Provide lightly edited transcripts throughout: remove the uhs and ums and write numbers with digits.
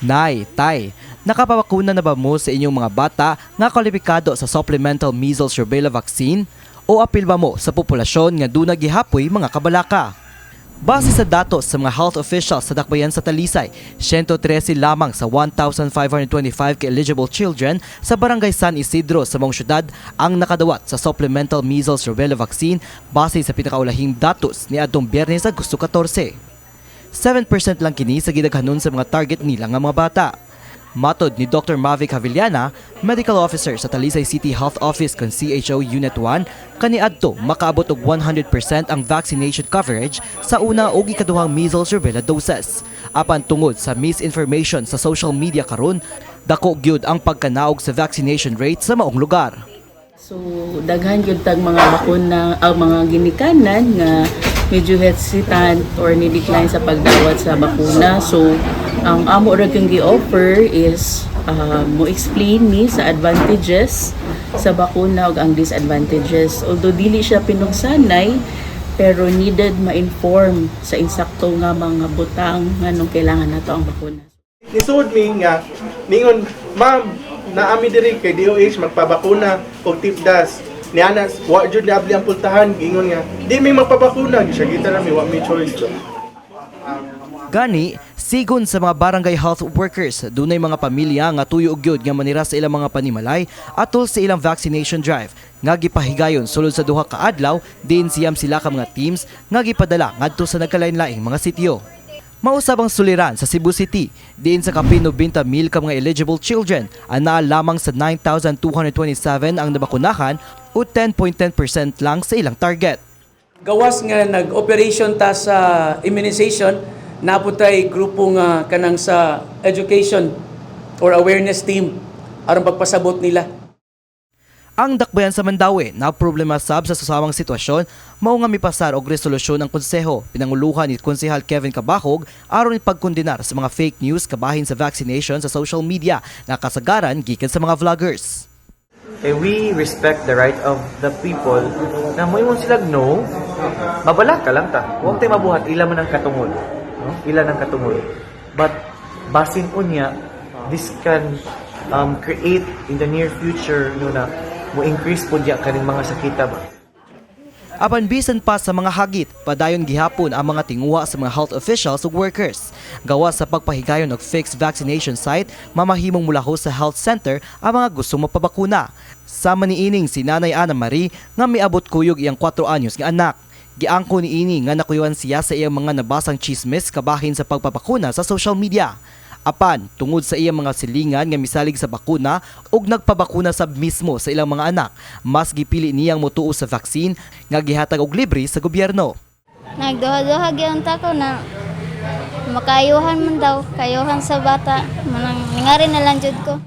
Nay, Tay, nakapabakuna na ba mo sa inyong mga bata nga kwalipikado sa supplemental measles rubella vaccine? O apil ba mo sa populasyon nga duna gihapoy mga kabalaka? Base sa datos sa mga health officials sa dakbayan sa Talisay, 113 lamang sa 1,525 ka eligible children sa Barangay San Isidro sa maong syudad ang nakadawat sa supplemental measles rubella vaccine base sa pinakaulahing datos ni adtong Biyernes, Agosto 14. 7% lang kini sa gidaghanon sa mga target nila nga mga bata. Matod ni Dr. Mavic Havillana, medical officer sa Talisay City Health Office kon CHO Unit 1, kaniadto makaabot og 100% ang vaccination coverage sa una ug ikaduhang measles rubella doses. Apan tungod sa misinformation sa social media karon, dako gyud ang pagkanaog sa vaccination rate sa maong lugar. So daghan gyud tag mga bakuna ang mga ginikanan nga medyo hesitant or ni decline sa pagdawat sa bakuna. So ang amo ra gyud gi-offer is mo explain mi sa advantages sa bakuna ug ang disadvantages. Although dili siya pinugsanay, pero needed ma-inform sa insakto nga mga butang nganong kailangan nato ang bakuna. Nisud mi nga ningon, "Ma'am, naami diri kay DOH magpabakuna og tipdas." Niana wa jud niabli ang pultahan, ingon nga di mi magpabakuna, gisagita ra mi, wa mi choice. Gani, sigon sa mga barangay health workers, dunay mga pamilya nga tuyo og gyud nga manira sa ilang mga panimalay atol sa ilang vaccination drive nga gipahigayon sulod sa 2 ka adlaw, diin 9 sila ka mga teams nga gipadala ngadto sa nagkalain-laing mga sityo. Mausab ang suliran sa Cebu City, diin sa kapin 90 mil ka mga eligible children ang naa lamang sa 9,227 ang nabakunahan o 10.10% lang sa ilang target. Gawas nga nag-operation ta sa immunization, naputay grupo nga kanang sa education or awareness team aron pagpasabot nila. Ang dakbayan sa Mandaue na problema sab sa susamang sitwasyon, mao nga mipasar og resolusyon ang konseho pinanguluhan ni Konsehal Kevin Cabahug aron ipagkondenar sa mga fake news kabahin sa vaccination sa social media na kasagaran gikan sa mga vloggers. Eh, we respect the right of the people na moingon sila no, mabalaka lang ta. Huwag tayo mabuhat, ila man ang katungod. No? Ila ng katungod. But basin unya, this can create in the near future, no, na mo increase po diya kaning mga sakita ba. Apan bisan pa sa mga hagit, padayon gihapon ang mga tinguha sa mga health officials ug workers. Gawas sa pagpahigayon og fixed vaccination site, mamahimong mulaho sa health center ang mga gustong mapabakuna. Sama niining si Nanay Ana Marie nga miabot kuyog iyang 4 anyos nga anak. Giangko niini nga nakuyuan siya sa iyang mga nabasang chismis kabahin sa pagpapakuna sa social media. Apan, tungod sa iyang mga silingan nga misalig sa bakuna ug nagpabakuna sab mismo sa ilang mga anak, mas gipili niyang motuo sa vaccine nga gihatag og libre sa gobyerno. Nagduha-duha gyud ta ko na makayuhan man daw, kayuhan sa bata. Manang ningari na lang jud ko.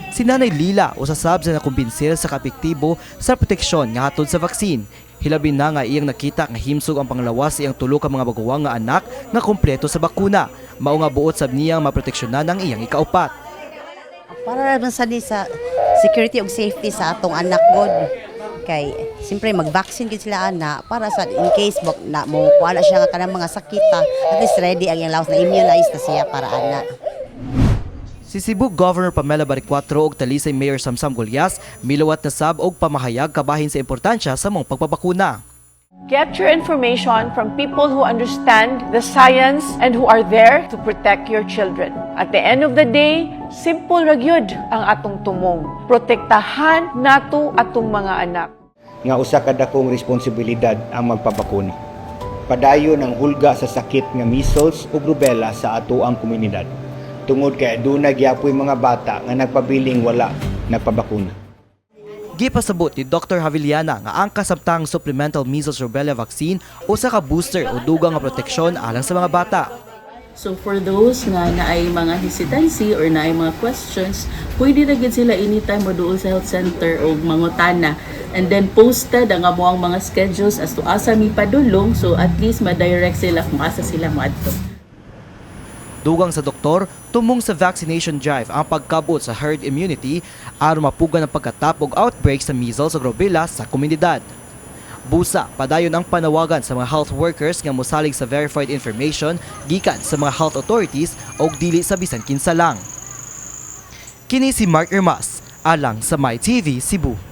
Si Nanay Lila usa sab sa nakumbinsil sa kaepektibo sa proteksyon nga hatod sa vaccine. Hilabi na nga iyang nakita nga himsog ang panglawas sa iyang tulo ka mga baguwang nga anak nga kompleto sa bakuna. Mao nga buot sab niyang maproteksyonan ang iyang ikaupat. Para naman sa ni sa security ug safety sa atong anak god. Kay siyempre mag-vaccine gid sila ana para sa in case bok na mo kuha na siya nga kanang mga sakita, at least ready ang iyang lawas na immunize na siya para ana. Si Cebu Governor Pamela Baricuatro ug Talisay Mayor Samsam Gullas miluwat na sab og pamahayag kabahin sa importansya sa maong pagpabakuna. Get your information from people who understand the science and who are there to protect your children. At the end of the day, simple ra gyud ang atong tumong. Protektahan nato atong mga anak. Nga usa ka dakong responsibilidad ang magpabakuna. Padayon ang hulga sa sakit nga measles ug rubella sa atoang komunidad. Tungod kay aduna gyapoy mga bata nga nagpabiling wala nagpabakuna. Gipasabot ni Dr. Havillana nga ang kasamtang supplemental measles rubella vaccine usa ka booster o dugang nga proteksyon alang sa mga bata. So for those nga naay mga hesitancy or naay mga questions, pwede na gid sila anytime mo duol sa health center o mangutana. And then posted ang amoang mga schedules as to asa mi padulong, so at least ma-direct sila kung asa sila moadto. Dugang sa doktor, tumong sa vaccination drive ang pagkabot sa herd immunity aron mapugan ang pagkatap og outbreak sa measles ug rubella sa komunidad. Busa, padayon ang panawagan sa mga health workers nga mosalig sa verified information gikan sa mga health authorities og dili sa bisan kinsa lang. Kini si Mark Ermas, alang sa MyTV Cebu.